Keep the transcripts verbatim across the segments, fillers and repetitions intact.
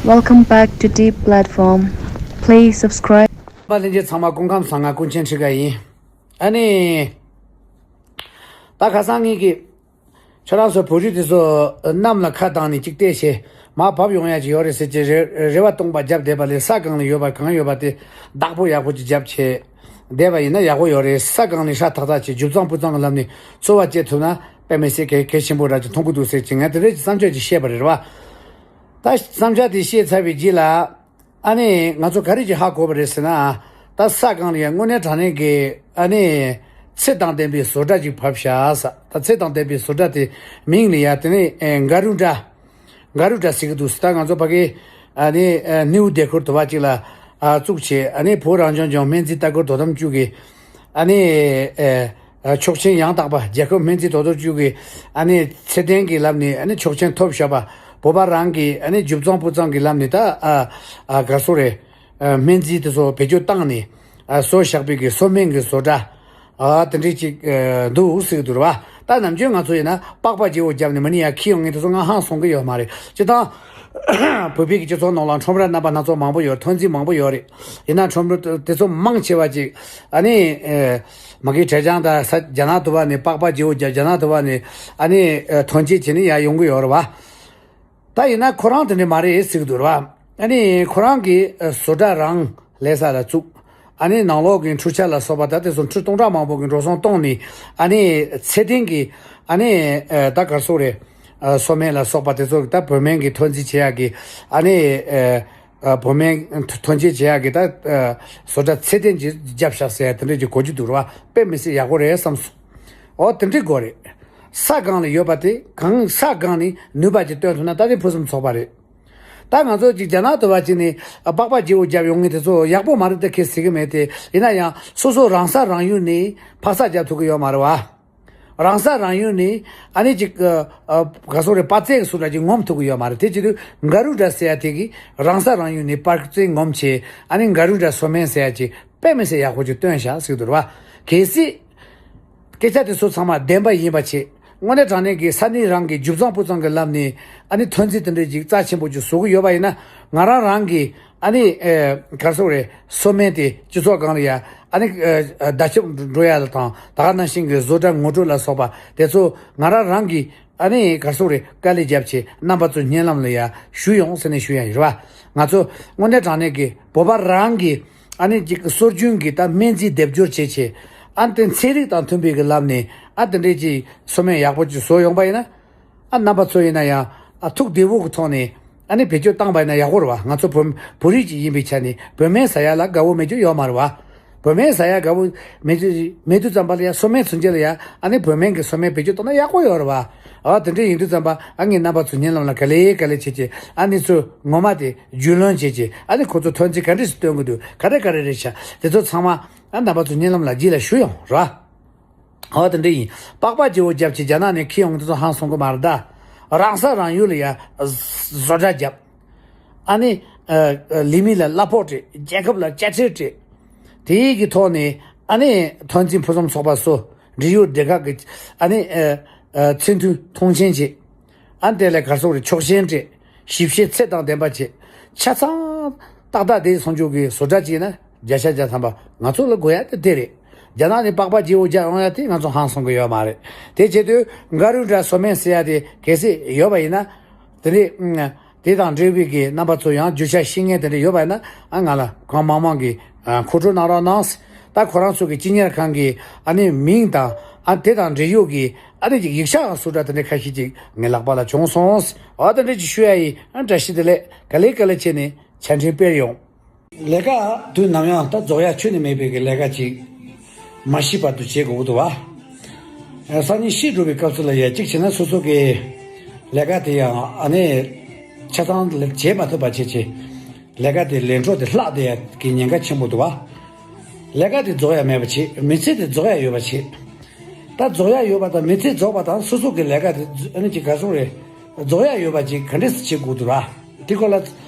Welcome back to Deep Platform. Please subscribe. པ་ལྷན་རྒྱས་ཚང་མ་སྐུ་ཁམས་བཟང་། ང་ཀུན་མཁྱེན་ཁྲི་ཀ་ཡིན། ཨ་ནི། ད་ཁ་སང་ངེད་ཀྱིས་ཁྱོད་རང་ཚོ་བོད་རིགས་དེ་ཚོ་གནམ་ལ་ཁ་བཏང་ནས་ཅིག་བལྟས་བྱས་མར་བབས་ཡོང་ཡ་ཅིག་ཡོད་རེད་ཟེར་གྱི་རེ་རེ་བ་སྟོང་པ་བརྒྱབ་བསྡད་པ་ལས། ས་གང་ལ་ཡོད་པ་གང་ཡོད་པ་དེ་བདག་པོ་ཡག་པོ་ཅིག་བརྒྱབ་བྱས་བསྡད་པ་ཡིན་ན་ཡག་པོ་ཡོད་རེད། ས་གང་ནས་ཧྲ་ཐག་ཐག་བྱས་རྒྱུ་གཙང་སྤུས་གཙང་གི་ལམ་ནས་འཚོ་བ་སྐྱེལ་ཐུབ་ན་དཔེ་མི་སྲིད་གལ་གལ་ཆེན་པོ་འདྲ་ཅིག་མཐོང་གི་འདུག་ཟེར་གྱི་ངས་དེ་འདྲའི་ཅིག་བསམ་ཚུལ་ཅིག་བཤད་པ་རེད་བ། ད་བསམ་འཆར་དེ་བཤད་ཚར་བའི་རྗེས་ལ། ཨ་ནི་ང་ཚོ་ག་རེ་ཅིག་ཧ་གོ་བ་རེད་ཟེར་ན། ད་ས་གང་ལ་ཡང་དངོས་གནས་དྲང་གནས་ཀྱི་ཨ་ནི་ཚེ་དང་ལྡན་པའི་བཟོ་གྲྭ་ཅིག་བབས་ཤག་ཟེར། ད་ཚེ་དང་ལྡན་པའི་བཟོ་གྲྭ་དེ་མིང་ལ་ཡ་དེ་ནི་ཨེ་ག་རུ་འདྲ། ག་རུ་འདྲ་ཟེར་གྱི་འདུག་ཟེར། ད་ང་ཚོ་ཕ་གི་ཨ་ནི་ཨེ་ནིའུ་སྡེ་ཁུལ་དུ་བ་ཅིག་ལ་ཨ་བཙུགས་བྱས། ཨ་ནི་བོད་རང་སྐྱོང་ལྗོངས་སྨན་རྩིས་ལྟ་སྐོར་དོ་དམ་ཅུས་ཀྱི་ཨ་ནི་ཨེ་ཨ་ཆོག་མཆན་ཡང་དག་པ། རྒྱལ་ཁབ་སྨན་རྩིས་དོ་དམ་ཅུས་ཀྱི་ཨ་ནི་ཚད་ལྡན་གྱི་ལམ་ནས་ཨ་ནི་ཆོག་མཆན་ཐོབ་བཞག་པ། བོད་པ་རང་གི་ཨ་ནི་རྒྱུ་གཙང་སྤུས་གཙང་གི་ལམ་ནས་ད་ཨ་ཨ་ག་སོ་རེད། ཨ་སྨན་རྩིས་དེ་ཚོ་བེད་སྤྱོད་བཏང་ནས་ཨ་བཟོ་བཞག་པའི་གི་སོ་སྨན་གྱི་བཟོ་གྲྭ་ཨ་དེ་འདྲས་ཅིག་ཨ་འདུག་ཟེར་གྱི་འདུག་རེད་བ། ད་ནམ་རྒྱུན་ང་ཚོ་ཡིན་ན་པགས་པ་བརྗེ་བོ་བརྒྱབ་ནས་མ་ཎི་ཡར་འཁྱེར་ཡོང་མཁན་དེ་ཚོ་ང་ཧང་སང་གི་ཡོད་མ་རེད། སྤྱིར་བཏང་བོད་པའི་གི་སྤྱི་ཚོགས་ནང་ལ་ཁྲོམ་ར་རྣམ་པ་སྣ་ཚོགས་མང་པོ་ཡོད། ཐོན་རྫས་མང་པོ་ཡོད་རེད། ཡིན་ན་ཁྲོམ་ར་དེ་ཚོ་མང་ཆེ་བ་ཅིག་ཨ་ནི་ཨེ་མ་གི་ཁྲེ་ཅང་དང་ས་རྒྱ་ནག་དུ་བ་ནས་པགས་པ་བརྗེ་བོ་བརྒྱབ། རྒྱ་ནག་དུ་བ་ནས་ཨ་ནི་ཨེ་ཐོན་སྐྱེད་བྱས་ནས་ཡར་ཡོང་གི་ཡོད་རེད་བ། ད་ཡིན་ན་ཁོ་རང་དེ་འདྲ་མ་རེད་ཟེར་གྱི་འདུག་རེད་བ། ཨ་ནི་ཁོ་རང་གིས་ཨ་བཟོ་གྲྭ་རང་ལས་ས་ལ་བཙུགས། ཨ་ནི་ནང་ལོགས་ཀྱི་འཕྲུལ་ཆས་ལ་སོགས་པ་ད་དེ་ཚོ་ཁྲི་སྟོང་ཕྲག་མང་པོ་གི་འགྲོ་སོང་གཏོང་ནས། ཨ་ནི་ཚད་ལྡན་གྱི་ཨ་ནི་ཨ་ད་ག་རེ་ཟེར་དགོས་རེད། ཨ་སོ་སྨན་ལ་སོགས་པ་དེ་ཚོ་ད་བོད་སྨན་གྱི་ཐོན་རྫས་བྱེད་ཡག་གི་ཨ་ནི་ཨ་ཨ་བོད་སྨན་ཐོན་སྐྱེད་བྱེད་ཡག་གི་ད་ཨ་བཟོ་གྲྭ་ཚད་ལྡན་ཅིག་བརྒྱབ་ཤག་ཟེར་ཡ་དེ་འདྲ་ཅིག་གོ་རྒྱུ་འདུག་རེད་བ། དཔེ་མི་སྲིད་ཡག་པོ་རེད་བསམ་སོང་། འོ་དེ་འདྲ་དགོས་རེད། ས་གང་ལ་ཡོད་པ་དེ་གང་ས་གང་ནས་ནུས་པ་ཅིག་བཏོན་ཐུབ་ན་ད་དེ་ཕུན་སུམ་ཚོགས་པ་རེད། ད་ང་ཚོ་ཅིག་རྒྱ་ནག་དུ་བ་ཅིག་ནས་ཨ་པགས་པ་བརྗེ་བོ་བརྒྱབ་ཡོང་མཁན་དེ་ཚོ་ཡག་པོ་མ་རེད་དེ་ཁས་ཟེར་གི་མེད་དེ། ཡིན་ན་ཡང་སོ་སོ་རང་ས་རང་ཡུལ་ནས་ཕག་ས་བརྒྱབ་ཐུབ་གི་ཡོད་མ་རེད་བ། རང་ས་རང་ཡུལ་ནས་ཨ་ནི་ཅིག་ཨ་ཨ་ག་སོ་རེ་པགས་རྩལ་གྱི་སུ་འདྲ་ཅིག་ངོམ་ཐུབ་གི་ཡོད་མ་རེད། དེ་བྱེད་དུས་ག་རུ་འདྲ་ཟེར་ཡ་དེ་གིས་རང་ས་རང་ཡུལ་ནས་པགས་རྩལ་ངོམ་བྱས། ཨ་ནི་ག་རུ་འདྲ་སོ་སྨན་ཟེར་ཡ་ཅིག་དཔེ་མི་སྲིད་ཡག་པོ་ཅིག་བཏོན་ཤག་ཟེར་གི་འདུག་རེད་བ། གལ་སྲིད། སྐད་ཆ་དེ་ཚོ་ཚང་མ་བདེན་པ་ཡིན་པ་བྱས། དངོས་གནས་དྲང་གནས་ཀྱི་ས་གནས་རང་གི་རྒྱུ་གཙང་སྤུས་གཙང་གི་ལམ་ནས་ཨ་ནི་ཐོན་རྫས་དེ་འདྲ་ཅིག་རྩ་ཆེན་པོ་ཅིག་བཟོ་གི་ཡོད་པ་ཡིན་ན། ང་རང་རང་གི་ཨ་ནི་ཨེ་ག་རེ་ཟེར་དགོས་རེད། སོ་སྨན་དེ་སྤྱི་ཚོགས་སྒང་ལ་ཡ་ཨ་ནི་ཨེ་བརྡ་ཁྱབ་འགྲོ་ཡ་ལ་དང་། ད་ག་ནང་བཞིན་གྱི་བཟོ་གྲྭ་ངོ་སྤྲོད་ལ་སོགས་པ་དེ་ཚོ་ང་རང་རང་གི་ཨ་ནི་ག་རེ་ཟེར་དགོས་རེད། དཀའ་ལས་བརྒྱབ་བྱས་རྣམ་པ་ཚོའི་སྙན་ལམ་ལ་ཡ་ཞུ་ཡོང་ཟེར་ནས་ཞུ་ཡ་ཡིན་རེད་བ། ང་ཚོ་དངོས་གནས་དྲང་གནས་ཀྱི་བོད་པ་རང་གི་ཨ་ནི་ཅིག་སྲོལ་རྒྱུན་གྱི་ད་སྨན་རྩིས་སྡེབ་སྦྱོར་བྱས་བྱས། ཨ་ནི་དེ་ཚན་རིག་དང་མཐུན་པའི་གི་ལམ་ནས་ཨ་དེ་འདྲའི་ཅིག་སོ་སྨན་ཡག་པོ་ཅིག་བཟོ་ཡོང་པ་ཡིན་ན། ཨ་རྣམ་པ་ཚོ་ཡིན་ན་ཡང་ཨ་ཐུགས་བདེ་བོ་གི་ཐོག་ནས་ཨ་ནི་བེད་སྤྱོད་བཏང་པ་ཡིན་ན་ཡག་པོ་རེད་བ། ང་ཚོ་བོད་བོད་རིགས་ཅིག་ཡིན་པའི་ཆ་ནས་བོད་སྨན་ཟ་ཡ་ལ་དགའ་བོ་མེད་རྒྱུ་ཡོད་མ་རེད་བ། བོད་སྨན་ཟ་ཡ་དགའ་བོ་མེད་རྒྱུ་མེད་དུས་ཙམ་པ་ལ་ཡ་སོ་སྨན་ཚུན་ཆད་ལ་ཡ་ཨ་ནི་བོད་སྨན་གྱི་སོ་སྨན་བེད་སྤྱོད་བཏང་ན་ཡག་པོ་ཡོད་རེད་བ། ཨ་དེ་འདྲ་ཡིན་དུས་ཙམ་པ་ཨ་ངས་རྣམ་པ་ཚོ་སྙན་ལམ་ལ་ག་ལེ་ག་ལེ་བྱེད་ཀྱི་ཨ་ནི་ཚོ་ངོ་མ་དེ། རྒྱུས་ལོན་བྱེད་ཀྱི་ཨ་ནི་ཁོ་ཚོ་ཐོན་རྫས་ག་འདྲས་སུ་སྟོན་གི་འདུག་ག་རེ་ག་རེ་རེད་ཤག་དེ་ཚོ་ཚང་མ་ཨ་རྣམ་པ་ཚོ་སྙན་ལམ་ལ་རྗེས་ལ་ཞུ་ཡོང་ར། ཨོ་དེ་འདྲ་ཡིན། པགས་པ་བརྗེ་བོ་བརྒྱབ་ཀྱི་རྒྱ་ནག་ནས་འཁྱེར་ཡོང་གི་དེ་ཚོ་ཧང་སང་གི་མ་རེད་ད། རང་ས་རང་ཡུལ་ལ་ཡ་བཟོ་གྲྭ་བརྒྱབ། ཨ་ནི་ལས་མི་ལ་གླ་ཕོགས་སྤྲད། རྒྱལ་ཁབ་ལ་དཔྱ་ཁྲལ་སྤྲད། དེའི་གི་ཐོག་ནས་ཨ་ནི་ཐོན་རྫས་ཕུན་སུམ་ཚོགས་པ་བཟོ། འབྲེལ་ཡོད་སྡེ་ཁག་གི་ཨ་ནི་ཚད་མཐུན་མཐོང་ཆེན་བྱེད། ཨ་དེ་ལས་གར་སོང་རེ་ཆོག་མཆན་སྤྲད། ཞིབ་བཤེར་ཚད་དང་ལྡན་པ་བྱེད། ཆ་ཚང་ཏག་ཏག་དེ་སོང་ཆོག་གི་བཟོ་གྲྭ་གཅིག་ན་བརྒྱ་ཆ་བརྒྱ་ཐམ་པ་ང་ཚོ་ལ་དགོས་ཡ་དེ་དེ་རེད། རྒྱ་ནག་ནས་པགས་པ་བརྗེ་བོ་རྒྱག་ཡོང་ཡ་དེ་ང་ཚོ་ཧང་སང་གི་ཡོད་མ་རེད། དེ་བྱེད་དུས་འགའ་རུ་འདྲ་སོ་སྨན་ཟེར་ཡ་དེ་གལ་སྲིད་ཡོད་པ་ཡིན་ན། དེ་རེད། དེ་དང་འབྲེལ་བའི་གི་རྣམ་པ་ཚོ་ཡང་བརྗོད་བྱ་ཤེས་མཁན་དེ་འདྲ་ཡོད་པ་ཡིན་ན་ཨ་ང་ལ་གང་མང་མང་གི་མཁོ་སྤྲོད་གནང་རོགས་གནང་། ད་ཁོ་རང་ཚོ་གི་སྤྱི་གཉེར་ཁང་གི་ཨ་ནི་མིང་དང་ཨ་དེ་དང་འབྲེལ་ཡོད་ཀྱི་ཨ་ནི་ཅིག་ཡིག་ཆ་སུ་འདྲ་དེ་འདྲ་ཁ་ཤས་ཅིག་ངའི་ལག་པ་ལ་བྱུང་སོང་། ཨ་དེ་འདྲ་ཅིག་ཞུ་ཡ་ཡིན། ཨ་བཀྲ་ཤིས་བདེ་ལེགས། ག་ལེ་ག་ལེ་བྱས་ནས་ཆ་འཕྲིན་སྤེལ་ཡོང་། ལས་ཀ་དུས་ནམ་ཡང་ད་རྫོགས་ཡ་ཁྱོན་ནས་མེད་པའི་གི་ལས་ཀ་ཅིག་མ་ཤི་བར་དུ་བྱེད་དགོས་ཀྱི་འདུག་བ། སང་ཉིན་ཤི་འགྲོ་བའི་སྐབས་སུ་ལ་ཡ་གཅིག་བྱས་ན་སོ་སོ་གི་ལས་ཀ་དེ་ཡང་ཨ་ནི་ཆ་ཚང་ལ་བྱེད་མ་ཐུབ་པ་བྱེད་ཆེ། ལས་ཀ་དེ་ལས་འཕྲོ་དེ་ལྷག་བསྡད་ཡ་གི་ཉེན་ཁ་ཆེན་པོ་འདུག་བ། ལས་ཀ་དེ་རྫོགས་ཡ་མེད་པ་བྱེད། མི་ཚེ་དེ་རྫོགས་ཡ་ཡོད་པ་བྱེད། ད་རྫོགས་ཡ་ཡོད་པ་དང་མི་ཚེ་རྫོགས་པ་དང་སོ་སོ་གི་ལས་ཀ་དེ་ཨ་ནི་ཅིག་ག་སོང་རེད། རྫོགས་ཡ་ཡོད་པ་ཅིག་ག་འདྲས་སེ་བྱེད་དགོས་འདུག་ར། དེ་སྐོར་ལ་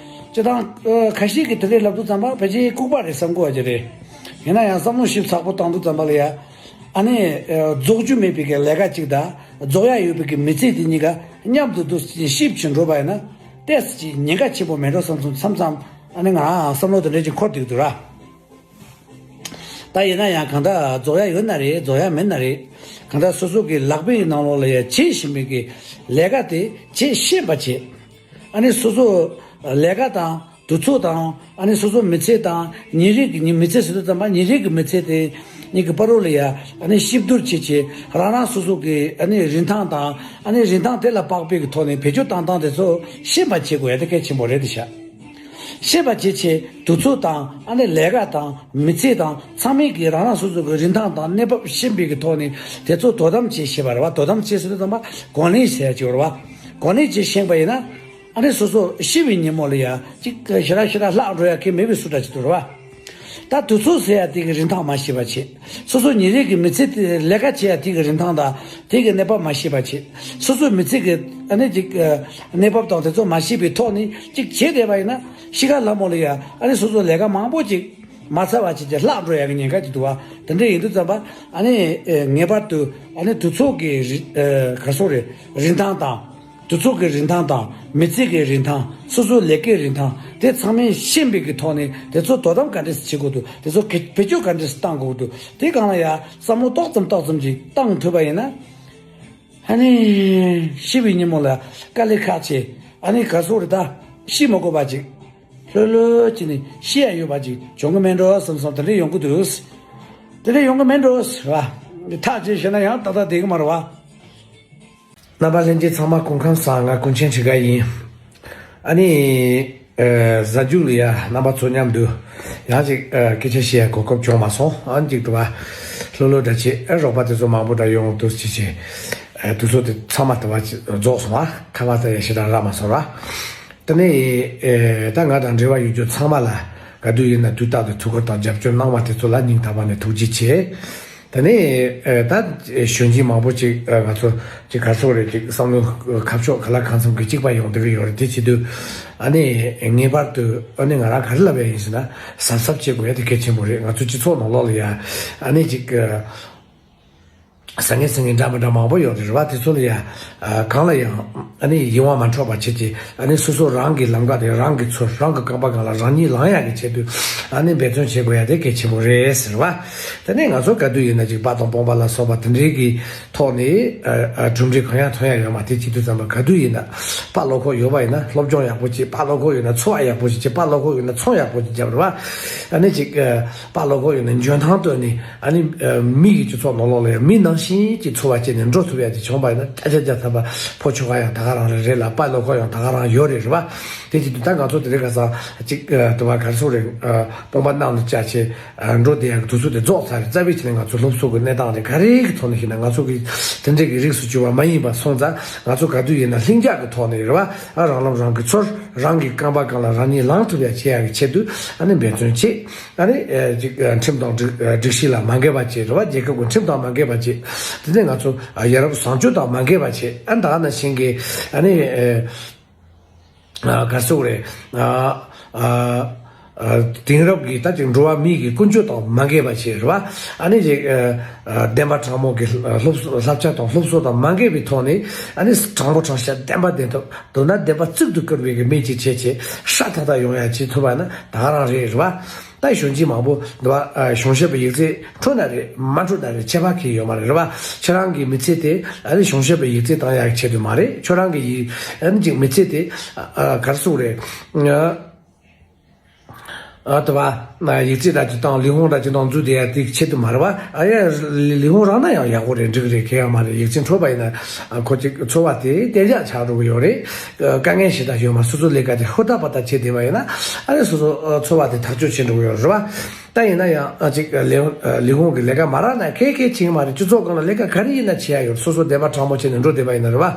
སྤྱི་བཏང་ཁ་ཤས་ཀྱིས་དེ་འདྲས་ལབ་དུས་ཙམ་པ་ཕལ་ཆེར་ལྐུགས་པ་རེད་བསམ་གོ་བ་ཅིག་རེད། ཡིན་ན་ཡང་བསམ་བློ་ཞིབ་ཚགས་པོ་བཏང་དུས་ཙམ་པ་ལ་ཡ། ཨ་ནི་རྫོགས་རྒྱུ་མེད་པའི་གི་ལས་ཀ་ཅིག་དང་རྫོགས་ཡ་ཡོད་པའི་གི་མི་ཚེ་དེ་གཉིས་ཀ་མཉམ་དུ་འདུ་ཞིབ་ཅིག་འགྲོ་བ་ཡིན་ན། ཏོག་ཙམ་ཅིག་ཉེན་ཁ་ཆེན་པོ་མེད་འགྲོ་བསམ་སོང་། མཚམས་མཚམས་ཨ་ནི་ང་རང་བསམ་བློ་དེ་འདྲ་ཅིག་འཁོར་བསྡད་འདུག་ར། ད་ཡིན་ན་ཡང་གང་ལྟར་རྫོགས་ཡ་ཡོད་ན་རེད། རྫོགས་ཡ་མེད་ན་རེད། གང་ལྟར་སོ་སོ་གི་ལག་པའི་ནང་ལོགས་ལ་ཡ་བྱེད་བཞིན་པའི་གི་ལས་ཀ་དེ་བྱེད་ཤེས་པ་བྱེད། ཨ་ནི་སོ་སོ་ལས་ཀ་དང་དུས་ཚོད་དང་། ཨ་ནི་སོ་སོ་མི་ཚེ་དང་། ཉིན་རེ་གི་ཉིན་མི་ཚེ་ཟེར་དུས་ཙམ་པ་ཉིན་རེ་གི་མི་ཚེ་དེ་གཉིས་ཀྱི་བར་རོ་ལ་ཡ་ཨ་ནི་གཤིབ་བསྡུར་བྱེད་བྱེད། རང་རང་སོ་སོ་གི་ཨ་ནི་རིན་ཐང་དང་། ཨ་ནི་རིན་ཐང་དེ་ལ་དཔག་པའི་གི་ཐོག་ནས་བེད་སྤྱོད་བཏང་སྟངས་དེ་ཚོ་ཤེས་པ་བྱེད་དགོས་ཡ་དེ་གལ་ཆེན་པོ་རེད་དེ་ཤག་ཤེས་པ་བྱེད་ཆེད་དུས་ཚོད་དང་། ཨ་ནི་ལས་ཀ་དང་མི་ཚེ་དང་ཚང་མའི་གི་རང་རང་སོ་སོ་གི་རིན་ཐང་དང་གནས་བབ་ཤེས་པའི་གི་ཐོག་ནས་དེ་ཚོ་དོ་དམ་བྱེད་ཤེས་པ་རེད་བ། དོ་དམ་བྱེད་ཟེར་དུས་ཙམ་པ་གོ་ལེན་བྱེད་ཡ་ཅིག་ཡོད་རེད་བ། གོ་ལེན་བྱེད་ཤེས་པ་ཡིན་ན། ཨ་ནི་སོ་སོ་ཤི་བའི་ཉིན་མོ་ལ་ཡ་ཅིག་ཞེ་དྲག་ཞེ་དྲག་ལྷག་འགྲོ་ཡ་གི་མེད་པའི་བཟོ་འདྲ་ཅིག་འདུག་རེད་བ། ད་དུས་ཚོད་ཟེར་ཡ་དེ་གི་རིན་ཐང་མ་ཤེས་པ་བྱེད། སོ་སོ་ཉིན་རེ་གི་མི་ཚེ་དེ་ལས་ཀ་བྱེད་ཡ་དེ་གི་རིན་ཐང་དང་དེ་གི་གནས་བབ་མ་ཤེས་པ་བྱེད། སོ་སོའི་མི་ཚེ་གི་ཨ་ནི་ཅིག་གནས་བབ་དང་དེ་ཚོ་མ་ཤེས་པའི་ཐོག་ནས་ཅིག་བྱེད་བསྡད་པ་ཡིན་ན། ཤི་ཁ་ལ་མོ་ལ་ཡ་ཨ་ནི་སོ་སོ་ལས་ཀ་མང་པོ་ཅིག་མ་ཚར་བ་ཅིག་ཅིག་ལྷག་འགྲོ་ཡ་གི་ཉེན་ཁ་ཅིག་འདུག་བ། དེ་འདྲ་ཡིན་དུས་ཙམ་པ་ཨ་ནི་ངེས་པར་དུ་ཨ་ནི་དུས་ཚོད་ཀྱི་རི་ཨ་ག་སོ་རེད། རིན་ཐང་དང་། དུས་ཚོད་ཀྱི་རིན་ཐང་དང་། མི་ཚེ་གི་རིན་ཐང་། སོ་སོའི་ལས་ཀའི་རིན་ཐང་དེ་ཚང་མས་ཤེས་པའི་གི་ཐོག་ནས་དེ་ཚོ་དོ་དམ་ག་འདྲས་བྱེད་དགོས་འདུག་དེ་ཚོ་གི་བེད་སྤྱོད་ག་འདྲས་བཏང་དགོས་འདུག་དེ་སྒང་ལ་ཡ་བསམ་བློ་ཏོག་ཙམ་ཏོག་ཙམ་ཅིག་བཏང་ཐུབ་པ་ཡིན་ན། ཨ་ནི་ཤི་བའི་ཉིན་མོ་ལ་དཀའ་ལས་ཁག་ཆེ། ཨ་ནི་ག་སོ་རེད། ད་ཤི་མ་དགོས་པ་ཅིག་ལྷོད་ལྷོད་ཅིག་ནས་ཤི་ཡ་ཡོད་པ་ཅིག་བྱུང་གི་མེད་འགྲོ་བསམ་བསམ་དེ་འདྲས་ཡོང་གི་འདུག་དེ་འདྲས་ཡོང་གི་མེད་འགྲོ་ཟེར་བ། ཐག་བཅད་ཤེས་ན་ཡང་ཏག་ཏག་བསྡད་གི་མ་རེད་བ། རྣམ་པ་ལྷན་རྒྱས་ཚང་མ་སྐུ་ཁམས་བཟང་། ང་ཀུན་མཁྱེན་ཆོས་དགའ་ཡིན། ཨ་ནི། ཨ་གཟའ་མཇུག་ལ་ཡ་རྣམ་པ་ཚོ་མཉམ་དུ་ཡང་ཅིག་ཨ་སྐད་ཆ་བཤད་ཡ་གོ་སྐབས་བྱུང་མ་སོང་། ཨ་ཅིག་དུ་བ་ལྷོད་ལྷོད་འདྲ་བྱེད། ཨ་རོགས་པ་དེ་ཚོ་མང་པོ་འདྲ་ཡོང་འདུག་ཅིག་བྱེད། ཨ་དུས་ཚོད་དེ་ཚང་མ་དུ་བ་རྫོགས་སོང་བ། ཁ་པར་ད་ཡ་ཞེ་དྲག་རག་མ་སོང་ར། དེ་ནས་ཨ་ད་ང་དང་འབྲེལ་བ་ཡོད་རྒྱུ་ཚང་མ་ལ་ག་དུས་ཡིན་ན་དུས་རྟག་ཏུ་ཐུགས་ཁུར་དང་རྒྱབ་སྐྱོར་གནང་བ་དེ་ཚོ་ལ་སྙིང་ཐག་པ་ནས་ཐུགས་རྗེ་ཆེ། དེ་ནས་ཨ་ད་གཞོན་སྐྱེས་མང་པོ་ཅིག་ཨ་ང་ཚོ་ཅིག་ག་རེ་ཟེར་དགོས་རེད། ཅིག་བསམ་བློ་ཁ་ཕྱོགས་ག་ལ་གང་འཚམ་གྱི་གཅིག་པ་ཡོང་བསྡད་ཀྱི་ཡོད་རེད། དེ་བྱེད་དུས་ཨ་ནི་ངེས་པར་དུ་ཨ་ནི་ང་རང་ག་རེ་ལབ་ཡ་ཡིན་ཟེར་ན། གཟབ་གཟབ་བྱེད་དགོས་ཡ་དེ་གལ་ཆེན་པོ་རེད། ང་ཚོ་སྤྱི་ཚོགས་ནང་ལོགས་ལ་ཡ་ཨ་ནི་ཅིག་ཨ་ཟང་ངེ་ཟིང་ངེ་འདྲ་མི་འདྲ་མང་པོ་ཡོད་རེད་བ། དེ་ཚོ་ལ་ཡ་ཨ་གང་ལ་ཡང་ཨ་ནི་ཡིད་དབང་མ་འཕྲོག་པ་བྱེད་ཀྱི། ཨ་ནི་སོ་སོ་རང་གི་ལམ་ཁ་དེ་རང་གིས་འཚོལ། རང་གི་རྐང་པ་སྒང་ལ་རང་ཉིད་ལངས་ཡག་གི་ཆེད་དུ་ཨ་ནི་འབད་བརྩོན་བྱེད་དགོས་ཡ་དེ་གལ་ཆེན་པོ་རེད་ཟེར་བ། དེ་ནས་ང་ཚོ་ག་དུས་ཡིན་ན་ཅིག་དཔའ་དང་དཔུང་པ་ལ་སོགས་པ་དེ་འདྲའི་གི་ཐོག་ནས་ཨ་ཨ་གྲུབ་འབྲས་གང་ཡང་ཐོན་ཡ་ཡོད་མ་རེད། དེ་བྱེད་དུས་ཙམ་པ་ག་དུས་ཡིན་ན་དཔའ་བློ་ཁོག་ཡོད་པ་ཡིན་ན་སློབ་སྦྱོང་ཡག་པོ་བྱེད། དཔའ་བློ་ཁོག་ཡོད་ན་འཚོ་བ་ཡག་པོ་ཞིག་བྱེད། དཔའ་བློ་ཁོག་ཡོད་ན་ཚོང་ཡག་པོ་ཞིག་རྒྱབ་རེད་བ། ཨ་ནི་ཅིག་ཨ་དཔའ་བློ་ཁོག་ཡོད་ན་འཇོན་ཐང་བཏོན་ནས། ཨ་ནི་ཨ་མི་གི་སྤྱི་ཚོགས་ནང་ལོགས་ལ་ཡང་མི་ནང་བཞིན་གྱི་འཚོ་བ་སྐྱེལ་ནས་འགྲོ་ཐུབ་ཡ་དེ་བྱུང་བ་ཡིན་ན་སྐད་ཆ་བརྒྱ་ཐམ་པ་ཕོ་ཁྱོ་ག་ཡང་ད་ག་རང་རེད། རེད་ལ་དཔའ་བློ་ཁོག་ཡང་ད་ག་རང་ཡོད་རེད། རེད་བ། དེ་བྱེད་དུས་ད་ང་ཚོ་དེ་རིང་ཁ་སང་ཅིག་ཨ་དུ་བ་ག་རེ་ཟེར་དགོས་རེད། ཨ་དཔུང་པ་གནམ་ལ་བཅའ་བྱས་ཨ་འགྲོ་བསྡད་ཡག་གི་དུས་ཚོད་དེ་རྫོགས་ཚར་རེད། རྩ་བའི་ཆ་ནས་ང་ཚོ་སློབ་གསོ་གི་གནས་སྟངས་དེ་ག་རེ་གི་ཐོག་ནས་ཤེས་ན། ང་ཚོ་གི་དེ་འདྲས་ཀྱི་རིགས་སུ་གྱུར་པ་མ་ཡིན་པ་སོང་ཙང་། ང་ཚོ་ག་དུས་ཡིན་ན་ལྷིང་འཇགས་ཀྱི་ཐོག་ནས་རེད་བ། ཨ་རང་ལམ་རང་གིས་འཚོལ། རང་གི་རྐང་པ་སྒང་ལ་རང་ཉིད་ལངས་ཐུབ་ཡ་བྱེད་ཡག་གི་ཆེད་དུ་ཨ་ནི་འབད་བརྩོན་བྱེད། ཨ་ནི་ཨ་ཅིག་ཨ་ཁྲིམས་དང་སྒྲིག་ཨ་སྒྲིག་གཞི་ལ་མ་འགལ་བ་བྱེད། རེད་བ། རྒྱལ་ཁབ་ཀྱི་ཁྲིམས་དང་མ་འགལ་བ་བྱེད། དེ་ནས་ང་ཚོ་ཨ་ཡ་རབས་བཟང་སྤྱོད་དང་མ་འགལ་བ་བྱེད། ཨ་ད་ག་ནང་བཞིན་གྱི་ཨ་ནི་ཨ་ཨ་ག་རེ་ཟེར་དགོས་རེད། ཨ་ཨ་ཨ་དེང་རབས་ཀྱི་ད་ཅིག་འགྲོ་བ་མིའི་གི་ཀུན་སྤྱོད་དང་མ་འགལ་བ་བྱེད། རེད་བ། ཨ་ནི་ཅིག་ཨ་ཨ་བདེན་པ་དྲང་མོ་གི་སློབ་བསླབ་བྱ་དང་སློབ་གསོ་དང་མ་འགལ་བའི་ཐོག་ནས། ཨ་ནི་དྲང་པོ་དྲང་བཞག་བདེན་པ་བདེན་ཐོབ། མདོར་ན་བདེན་པ་གཙུག་ཏུ་བཀུར་བའི་གི་མི་ཅིག་བྱེད་ཆེད་ཧྲ་ཐག་ཐག་ཡོང་ཡ་བྱེད་ཐུབ་པ་ན་ད་ག་རང་རེད། རེད་བ། ད་གཞོན་སྐྱེས་མང་པོ་འདི་བ་ཨ་གཞུང་ཞབས་པའི་ཡིག་ཚད་འཕྲོད་ན་རེད། མ་འཕྲོད་ན་རེད། ཁྱད་པར་གང་ཡང་ཡོད་མ་རེད། རེད་བ། ཁྱེད་རང་གི་མི་ཚེ་དེ་ཨ་ནི་གཞུང་ཞབས་པའི་ཡིག་ཚད་བཏང་ཡག་གི་ཆེད་དུ་མ་རེད། ཁྱོད་རང་གི་ཡིག་ཨ་ནི་ཅིག་མི་ཚེ་དེ་ཨ་ཨ་ག་རེ་ཟེར་དགོས་རེད། ཨ་ཨ་དེ་བ་ཨ་ཡིག་ཚད་འདྲ་ཅིག་བཏང་། ལས་ཁུངས་འདྲ་ཅིག་ནང་འཛུལ་བསྡད་ཡ་དེ་ཆེད་དུ་མ་རེད་བ། ཨ་ཡ་ལས་ཁུངས་རག་ན་ཡང་ཡག་པོ་རེད། འགྲིག་རེད། གང་ཡང་མ་རེད། ཡིག་ཚད་འཕྲོད་པ་ཡིན་ན་ཨ་ཁོ་ཅིག་འཚོ་བ་དེ་གཏན་འཇགས་ཆགས་འགྲོ་གི་ཡོད་རེད། ཨ་དཀའ་ངལ་ཞེ་དྲག་ཡོད་མ་རེད། སོ་སོ་ལས་ཀ་དེ་ཧུར་ཐག་པ་ཐག་བྱས་བསྡད་པ་ཡིན་ན་ཨ་ནི་སོ་སོ་ཨ་འཚོ་བ་དེ་ཐག་གཅོད་བྱེད་འགྲོ་གི་ཡོད་རེད་བ། ད་ཡིན་ན་ཡང་ཨ་ཅིག་ལས་ལས་ཁུངས་ཀྱི་ལས་ཀ་མ་རག་ན་ཁེ་ཁེ་ཆིང་མ་རེད། སྤྱི་ཚོགས་སྒང་ལ་ལས་ཀ་ག་རེ་ཡིན་ན་བྱེད་ཡ་ཡོད། སོ་སོ་བདེན་པ་དྲང་མོ་བྱས་ནས་འགྲོ་བསྡད་པ་ཡིན་ན་རེད་བ།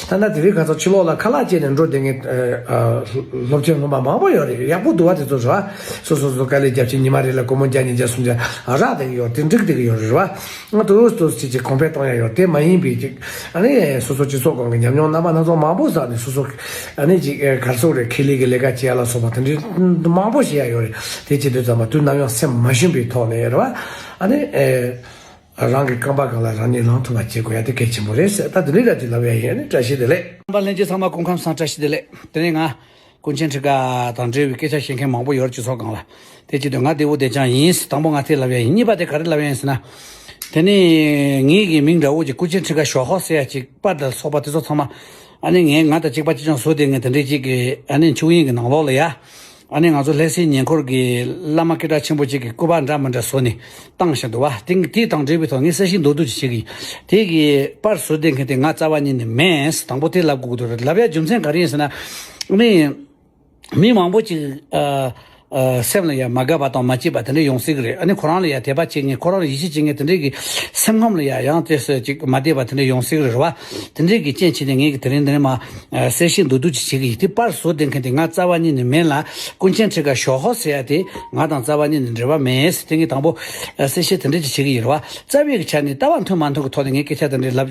ད་ལྟ་དེ་རིང་ཁ་སང་ཕྱི་ལོགས་ལ་ཁ་ལག་བཅད་ནས་འགྲོ་བསྡད་མཁན་ཨ་ཨ་སློབ་ཆེན་སློབ་མ་མང་པོ་ཡོད་རེད། ཡག་པོ་འདུག་བ། དེ་ཚོ་རེད་བ། སོ་སོ་སོ་དཀའ་ལས་རྒྱབ་བྱས་ཉི་མ་རེ་ལ་སྒོར་མོ་བརྒྱ་ཉིས་བརྒྱ་སུམ་བརྒྱ་རག་བསྡད་ཀྱི་ཡོད། དེ་འགྲིག་བསྡད་ཀྱི་ཡོད་རེད་བ། ང་དུས་དུས་ཅིག་ཅིག་གོང་འཕེལ་གཏོང་ཡ་ཡོད། དེ་མ་ཡིན་པའི་ཅིག་ཨ་ནི་སོ་སོ་སྤྱི་ཚོགས་སྒང་གི་ཉམས་མྱོང་རྣམ་པ་སྣ་ཚོགས་མང་པོ་བསགས་ནས་སོ་སོ་ཨ་ནི་ཅིག་ག་རེ་ཟེར་དགོས་རེད། ཁེ་ལས་ཀྱི་ལས་ཀ་བྱེད་ཡ་ལ་སོགས་པ་དེ་འདྲའི་མང་པོ་བྱེད་ཡ་ཡོད་རེད། དེ་བྱེད་དུས་ཙམ་པ་དུས་ནམ་ཡང་སེམས་མ་ཞུམ་པའི་ཐོག་ནས་རེད་བ། ཨ་ནི་ཨེ། རང་གི་རྐང་པ་སྒང་ལ་རང་ཉིད་ལངས་ཐུབ་པ་བྱེད་དགོས་ཡ་དེ་གལ་ཆེན་པོ་རེད་ཟེར། ད་དེ་འདྲའི་ར་ཅིག་ལབ་ཡ་ཡིན། ཨ་ནི་བཀྲ་ཤིས་བདེ་ལེགས། རྣམ་པ་ལྷན་རྒྱས་ཚང་མ་སྐུ་ཁམས་བཟང་། བཀྲ་ཤིས་བདེ་ལེགས། དེ་ནས་ང་ཀུན་མཁྱེན་ཁྲི་ཀ་དང་འབྲེལ་བའི་སྐད་ཆ་བཤད་མཁན་མང་པོ་ཡོད་རེད། སྤྱི་ཚོགས་སྒང་ལ། དེ་བྱེད་དུས་ང་བདེ་བོ་བདེ་ཅང་ཡིན། དང་པོ་ང་དེ་ལབ་ཡ་ཡིན། གཉིས་པ་དེ་ག་རེ་ལབ་ཡ་ཡིན་ཟེར་ན། དེ་ནས་ངེད་ཀྱི་མིང་འདྲ་བོ་ཅིག་ཀུན་མཁྱེན་ཁྲི་ཀ་ཞོག་ཧོ་ཟེར་ཡ་ཅིག་པར་དང་ཚོགས་པ་དེ་ཚོ་ཚང་མ། ཨ་ནི་ངས་ང་དང་གཅིག་པ་གཅིག་རྐྱང་བཟོ་བསྡད་མཁན་དེ་འདྲའི་ཅིག་གི་ཨ་ནི་འཁྱུག་དབྱིངས་ཀྱི་ནང་ལོགས་ལ་ཡ། ཨ་ནི་ང་ཚོ་ལྷ་སའི་ཉེ་འཁོར་གྱི་བླ་མ་སྐད་གྲགས་ཆེན་པོ་ཅིག་གི་སྐུ་པར་འདྲ་མི་འདྲ་བཟོ་ནས་བཏང་བཞིན་འདུག་བ། དེ་དེ་དང་འབྲེལ་བའི་ཐོག་ངས་གསལ་བཤད་མདོར་བསྡུས་ཅིག་བྱེད་ཀྱི་ཡིན། དེ་གི་པར་བཟོ་བསྡད་མཁན་དེ་ང་རྩ་བ་ཉིད་ནས་མིན། དང་པོ་དེ་ལབ་དགོས་ཀྱི་འདུག་རེད། ལབ་ཡ་རྒྱུ་མཚན་ག་རེ་ཡིན་ཟེར་ན། ཨ་ནི། མི་མང་པོ་ཅིག་ཨ་ཨ་སེམས་ལ་ཡ་མ་དགའ་བ་དང་མ་སྐྱིད་པ་དེ་འདྲ་ཡོང་སྲིད་ཀྱི་རེད། ཨ་ནི་ཁོ་རང་ལ་ཡ་དད་པ་བྱེད་མཁན། ཁོ་རང་ལ་ཡིད་ཆེས་བྱེད་མཁན་དེ་འདྲའི་གི་སེམས་ཁམས་ལ་ཡ་ཡང་དེ་སོ་ཅིག་མ་བདེ་བ་དེ་འདྲ་ཡོང་སྲིད་ཀྱི་རེད་བ། དེ་འདྲའི་གི་རྐྱེན་བྱས་ནས་ངས་གི་དེ་རིང་འདི་ནས་མ་ཨ་གསལ་བཤད་མདོར་བསྡུས་ཅིག་བྱེད་ཀྱི་ཡིན། དེ་པར་བཟོ་བསྡད་མཁན་དེ་ང་རྩ་བ་ཉིད་ནས་མིན་ལ། ཀུན་མཁྱེན་ཁྲི་ཀ་ཞོག་ཧོ་ཟེར་ཡ་དེ་ང་དང་རྩ་བ་ཉིད་ནས་འབྲེལ་བ་མེད། དེ་ངས་དང་པོ་ཨ་གསལ་བཤད་དེ་འདྲ་ཅིག་བྱེད་ཀྱི་ཡིན་རེད་བ། རྩ་བའི་གི་ཆ་ནས་ལྟ་བ་མཐུན་མ་མཐུན་གི་ཐོག་ནས་ངས་སྐད་ཆ་དེ་འདྲ་ལབ་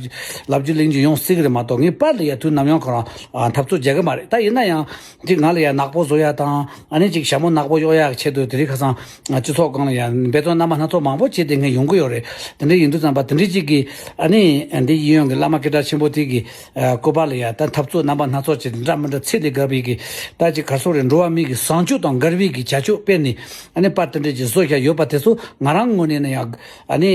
ལབ་རྒྱུ་གླེང་རྒྱུ་ཡོང་སྲིད་ཀྱི་རེད་མ་གཏོགས། ངས་པར་ལ་ཡ་དུས་ནམ་ཡང་ཁོ་རང་ཨ་འཐབ་རྩོད་རྒྱག་གི་མ་རེད། ད་ཡིན་ན་ཡང་། ཅིག་ང་ལ་ཡ་ནག་པོ་བཟོ་ཡ་དང་། ཨ་ནི་ཅིག་ཞྭ་མོ་ནག་པོ་གཡོག་ཡ་གི་ཆེད་དུ་དེ་རིང་ཁ་སང་སྤྱི་ཚོགས་སྒང་ལ་ཡ་འབད་བརྩོན་རྣམ་པ་སྣ་ཚོགས་མང་པོ་བྱས་ཏེ་ངས་ཡོང་གི་ཡོད་རེད། དེ་འདྲ་ཡིན་དུས་ཙམ་པ་དེ་འདྲ་ཅིག་གིས་ཨ་ནི་འདི་གཡས་གཡོན་གྱི་བླ་མ་སྐད་གྲགས་ཆེན་པོ་དེ་གི་སྐུ་པར་ལ་ཡ་ད་འཐབ་རྩོད་རྣམ་པ་སྣ་ཚོགས་བྱས་ཏེ་འདྲ་མི་འདྲ་ཚད་ལས་བརྒལ་བའི་གི་ད་ཅིག་ག་རེ་ཟེར་དགོས་རེད། འགྲོ་བ་མི་གི་བཟང་སྤྱོད་དང་འགལ་བའི་གི་བྱ་སྤྱོད་སྤེལ་ནས་ཨ་ནི་པར་དེ་འདྲ་ཅིག་བཟོ་བཞག་ཡོད་པ་དེ་ཚོ་ང་རང་ངོས་ནས་ན་ཡང་ཨ་ནི་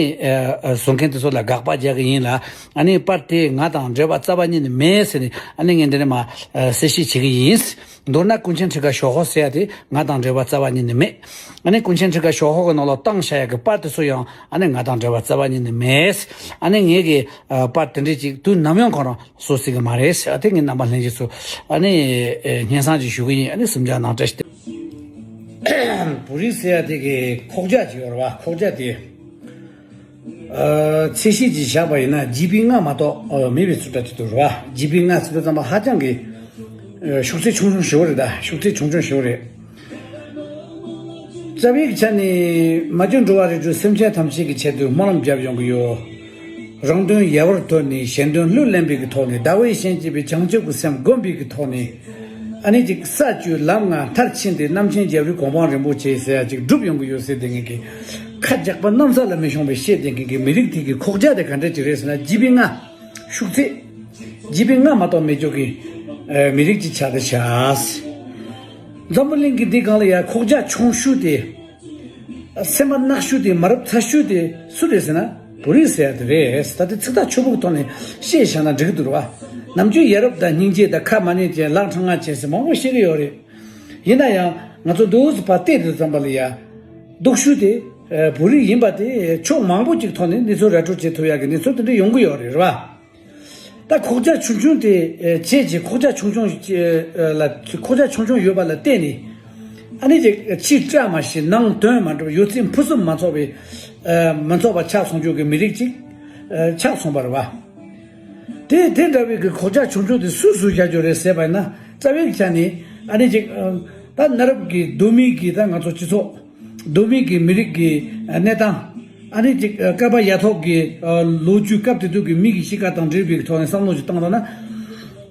བཟོ་མཁན་དེ་ཚོ་ལ་དགག་པ་རྒྱག་གི་ཡིན་ལ། ཨ་ནི་པར་དེ་ང་དང་འབྲེལ་བ་རྩ་བ་ཉིད་ནས་མེད་ཟེར་ནས་ཨ་ནི་ངས་འདི་ནས་མ་གསལ་བཤད་བྱེད་ཀྱི་ཡིན། མདོར་ན་ཀུན་མཁྱེན་ཁྲི་ཀ་ཞོག་ཧོ་ཟེར་ཡ་དེ་ང་དང་འབྲེལ་བ་རྩ་བ་ཉིད་ནས་མེད། ཨ་ནི་ཀུན་མཁྱེན་ཁྲི་ཀ་ཞོག་ཧོ་གི་ནང་ལ་བཏང་བཞག་ཡ་གི་པར་དེ་ཚོ་ཡང་ཨ་ནི་ང་དང་འབྲེལ་བ་རྩ་བ་ཉིད་ནས་མེད། ཨ་ནི་ངས་གི་ཨ་པར་དེ་འདྲས་ཅིག་དུས་ནམ་ཡང་ཁོ་རང་བཟོ་སྲིད་གི་མ་རེད་ཟེར། ཨ་དེ་ངས་རྣམ་པ་ལྷན་རྒྱས་ཚོ་ཨ་ནི་ཨེ་སྙན་སེང་ཅིག་ཞུ་གི་ཡིན། ཨ་ནི་གསུམ་ཆ་ནང་བཀྲ་ཤིས་བདེ། བོད་རིགས་ཟེར་ཡ་དེ་གི་ཁོག་རྒྱ་ཅིག་ཡོད་རེད་བ། ཁོག་རྒྱ་དེ། ཨ་ཚད་གཞི་ཅིག་བཞག་པ་ཡིན་ན་ཇི་པི་ལྔ་མ་གཏོགས་ཨ་མེད་པའི་ཚུལ་འདྲ་ཅིག་འདུག་ར། ཇི་པི་ལྔ་ཟེར་དུས་ཙམ་པ་ཧ་ཅང་གི་ཨ་ཤུགས་ཚད་ཆུང་ཆུང་ཞེ་པོ་རེད། ད་ཤུགས་ཚད་ཆུང་ཆུང་ཞེ་པོ་རེད། རྩ་བའི་ཆ་ནས་མ་གྱུར་འགྲོ་བ་རིགས་དྲུག་སེམས་ཅན་ཐམས་ཅད་ཀྱི་ཆེད་དུ་སྨོན་ལམ་བརྒྱབ་ཡོང་གི་ཡོད། རང་དོན་ཡལ་བར་དོར་ནས་གཞན་དོན་བློས་བརླན་པའི་གི་ཐོག་ནས། ཟླ་བའི་ཤན་འབྱེད་པའི་བྱང་ཆུབ་ཀྱི་སེམས་བསྒོམས་པའི་གི་ཐོག་ནས། ཨ་ནི་ཅིག་ས་བཅུའི་ལམ་ལྔ་མཐར་ཕྱིན་ཏེ་རྣམ་མཁྱེན་རྒྱལ་བའི་གོ་འཕང་རིན་པོ་ཆེ་ཟེར་ཡ་ཅིག་སྒྲུབ་ཡོང་གི་ཡོད་ཟེར་བསྡད་མཁན་གྱི་ཁ་རྒྱག་པ་གནམ་ས་ལ་མི་ཤོང་བའི་བཤད་བསྡད་མཁན་གྱི་མི་རིགས་དེ་གི་ཁོག་རྒྱ་དེ་ག་འདྲ་ཅིག་རེད་ཟེར་ན། ཇི་པི་ལྔ་ཤུགས་ཚད། ཇི་པི་ལྔ་མ་གཏོགས་མེད་རྒྱུ་གི་ཨ་མི་རིགས་ཅིག་ཆགས་ཏེ་ཆགས། འཛམ་བུ་གླིང་གི་འདི་སྒང་ལ་ཡ་ཁོག་རྒྱ་ཆུང་ཤོས་དེ། སེམས་པ་གནག་ཤོས་དེ། མ་རབས་ཚ་ཤོས་དེ་སུ་རེད་ཟེར་ན། བོད་རིགས་ཟེར་ཡ་དེ་རེད། ད་དེ་ཚིག་ཐག་ཆོད་པོ་གི་ཐོག་ནས་བཤད་བཞག་ན་འགྲིག་གི་འདུག་ར་བ། ནམ་རྒྱུན་ཡ་རབས་དང་སྙིང་རྗེ་དང་ཁ་མ་ཉན་ཅན་ལག་ཕྲེང་ང་ཅན་ཟེར་མང་པོ་བཤད་ཀྱི་ཡོད་རེད། ཡིན་ན་ཡང་ང་ཚོ་འདུག་སེ་ཕར་བལྟས་དུས་ཙམ་པ་ལ་ཡ། སྡུག་ཤོས་དེ་ཨ་བོད་རིགས་ཡིན་པ་དེ་ཕྱོགས་མང་པོ་ཅིག་ཐོག་ནས་གནས་ཚུལ་ར་སྤྲོད་བྱེད་ཐུབ་ཡ་གི་གནས་ཚུལ་དེ་འདྲ་ཡོང་གི་ཡོད་རེད། རེད་བ། ད་ཁོག་རྒྱ་ཆུང་ཆུང་དེ་ཨ་བྱས་རྗེས་ཁོག་རྒྱ་ཆུང་ཆུང་ཨ་ལ་ཁོག་རྒྱ་ཆུང་ཆུང་ཡོད་པ་ལ་བརྟེན་ནས། ཨ་ནི་ཅིག་ཕྱི་བཀྲ་མ་ཤིས་ནང་དོན་མ་འགྲུབ། ཡོད་ཚད་ཕུན་སུམ་མ་ཚོགས་པའི་ཨ་མི་ཚོགས་པ་ཆགས་སོང་རྒྱུ་གི་མི་རིགས་ཅིག་ཨ་ཆགས་སོང་བ་རེད་བ། དེ་དེ་འདྲ་བའི་གི་ཁོག་རྒྱ་ཆུང་ཆུང་དེ་སུས་བཟོས་བཞག་རྒྱུ་རེད་ཟེར་བ་ཡིན་ན། རྩ་བའི་ཆ་ནས་ཨ་ནི་ཅིག་ཨ་ད་གནའ་རབས་ཀྱི་གདོད་མའི་གི་ད་ང་ཚོ་སྤྱི་ཚོགས། གདོད་མའི་གི་མི་རིགས་ཀྱི་གནས་སྟངས། ཨ་ནི་ཅིག་བསྐལ་པ་ཡ་ཐོག་གི་ལོ་རྒྱུས། སྐབས་དེ་དུས་ཀྱི་མི་གི་གཤིས་ཀ་དང་འབྲེལ་བའི་ཐོག་ནས་བསམ་བློ་ཞིག་བཏང་དང་ན།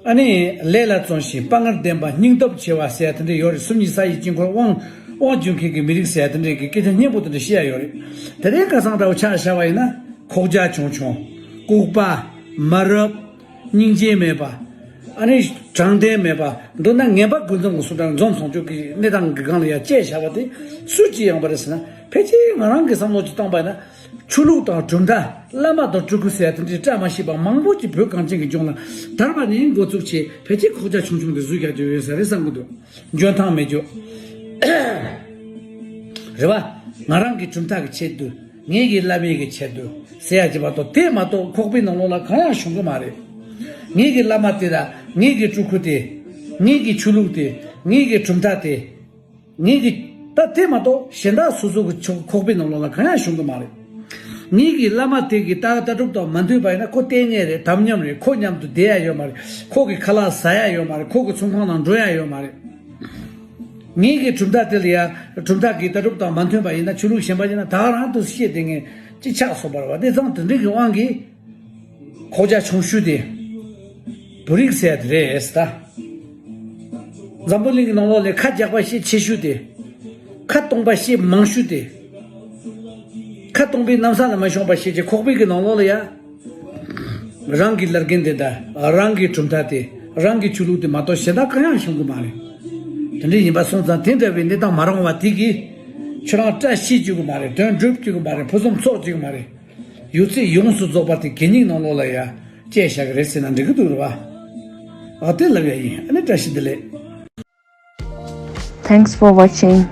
ཨ་ནི་ལས་ལ་བརྩོན་ཞིང་དཔའ་ངར་ལྡན་པ། སྙིང་སྟོབས་ཆེ་བ་ཟེར་ཡ་དེ་འདྲ་ཡོད་རེད། གསུམ་གཉིས་ས་ཡི་དཀྱིལ་འཁོར་དབང་དབང་བསྒྱུར་མཁན་གྱི་མི་རིགས་ཟེར་ཡ་དེ་འདྲ་གི་སྐད་ཆ་སྙན་པོ་དེ་འདྲ་བཤད་ཡ་ཡོད་རེད། དེ་རིང་ཁ་སང་འདྲ་བོ་ཆ་བཞག་པ་ཡིན་ན། ཁོག་རྒྱ་ཆུང་ཆུང་། ལྐུགས་པ། མ་རབས། སྙིང་རྗེ་མེད་པ། ཨ་ནི་དྲང་བདེན་མེད་པ། མདོར་ན་ངན་པ་ཀུན་འཛོམས་ཀྱི་སུ་དང་འཛོམས་སོང་ཆོག་གི་གནས་སྟངས་ཀྱི་སྒང་ལ་ཡ་བཅད་བཞག་པ་དེ་སུ་གཅིག་ཡོང་པ་རེད་ཟེར་ན། ཕལ་ཆེར་ང་རང་གི་བསམ་བློ་གཅིག་བཏང་པ་ཡིན་ན། ཆོས་ལུགས་དང་གྲུབ་མཐའ། བླ་མ་དང་སྤྲུལ་སྐུ་ཟེར་ཡ་དེ་འདྲའི་བཀྲ་མ་ཤིས་པ་མང་པོ་ཅིག་བོད་གངས་ཅན་གྱི་ལྗོངས་ལ་དར་བ་ནས་འགོ་བཙུགས་བྱས། ཕལ་ཆེར་ཁོག་རྒྱ་ཆུང་ཆུང་དེ་བཟོས་རྒྱག་རྒྱུ་ཡོད་ས་རེད་བསམ་གྱི་འདུག་འཇོན་ཐང་མེད་རྒྱུ། རེད་བ། ང་རང་གི་གྲུབ་མཐའ་གི་ཆེད་དུ། ངེད་ཀྱི་བླ་མའི་གི་ཆེད་དུ་ཟེར་ཡ་ཅིག་མ་གཏོགས། དེ་མ་གཏོགས་ཁོག་པའི་ནང་ལོགས་ལ་གང་ཡང་ཤོང་གི་མ་རེད། ངེད་ཀྱི་བླ་མ་དེ་དང་ངེད་ཀྱི་སྤྲུལ་སྐུ་དེ། ངེད་ཀྱི་ཆོས་ལུགས་དེ། ངེད་ཀྱི་གྲུབ་མཐའ་དེ། ངེད་ཀྱི་ད་དེ་མ་གཏོགས་གཞན་དག་སོ་སོ་གི་ཆོ་ཁོག་པའི་ནང་ལོགས་ལ་གང་ཡང་ཤོང་གི་མ་རེད། ངེད་ཀྱི་བླ་མ་དེ་གི་ལྟ་ལྟ་གྲུབ་དང་མ་མཐུན་པ་ཡིན་ན་ཁོ་ལྟས་ངན་རེད། དམ་ཉམས་རེད། ཁོ་མཉམ་དུ་བསྡད་ཡ་ཡོད་མ་རེད། ཁོ་གི་ཁ་ལག་ཟ་ཡ་ཡོད་མ་རེད། ཁོ་གི་ཚོང་ཁང་ནང་འགྲོ་ཡ་ཡོད་མ་རེད། ངེད་ཀྱི་གྲུབ་མཐའ་དེ་ལ་ཡ། གྲུབ་མཐའ་གི་ལྟ་གྲུབ་དང་མ་མཐུན་པ་ཡིན་ན། ཆོས་ལུགས་གཞན་པ་ཡིན་ན་ད་ག་རང་དུ་བཤད་བསྡད་མཁན་ཅིག་ཆགས་སོང་བ་རེད་བ། དེ་ཙང་དེ་འདྲའི་གི་དབང་གིས་ཁོག་རྒྱ་ཆུང་ཤོས་དེ་བོད་རིགས་ཟེར་ཡ་དེ་རེད་ད། འཛམ་བུ་གླིང་གི་ནང་ལོགས་ལ་ཁ་རྒྱག་པ་ཤས་ཆེ་ཤོས་དེ། ཁ་སྟོང་པ་ཤས་མང་ཤོས་དེ། ཁ་ སྟོང་པའི་གནམ་ས་ལ་མ་ཤོང་པ་ཞིག་གི་ཁོག་པའི་གི་ནང་ལོགས་ལ་ཡ། རང་གི་ལར་རྒན་དེ་དང་རང་གི་གྲུབ་མཐའ་དེ་རང་གི་ཆོས་ལུགས་དེ་མ་གཏོགས་གཞན་དག་གང་ཡང་ཤོང་གི་མ་རེད། དེ་འདྲ་ཡིན་པ་སོང་ཙང་དེ་འདྲ་བའི་གནས་སྟངས་མ་རུང་བ་དེ་གིས་ཁྱོད་རང་བཀྲ་ཤིས་བཅུག་གི་མ་རེད། དོན་འགྲུབ་བཅུག་གི་མ་རེད། ཕུན་སུམ་ཚོགས་བཅུག་གི་མ་རེད། ཡོད་ཚད་ཡོངས་སུ་རྫོགས་པ་དེ་གད་སྙིགས་ནང་ལོགས་ལ་ཡ་བཅད་བཞག་གི་རེད་ཟེར་ན་འགྲིག་གི་འདུག་རེད་བ། ཨ་དེ་ལབ་ཡ་ཡིན། ཨ་ནི་བཀྲ་ཤིས་བདེ་ལེགས། Thanks for watching.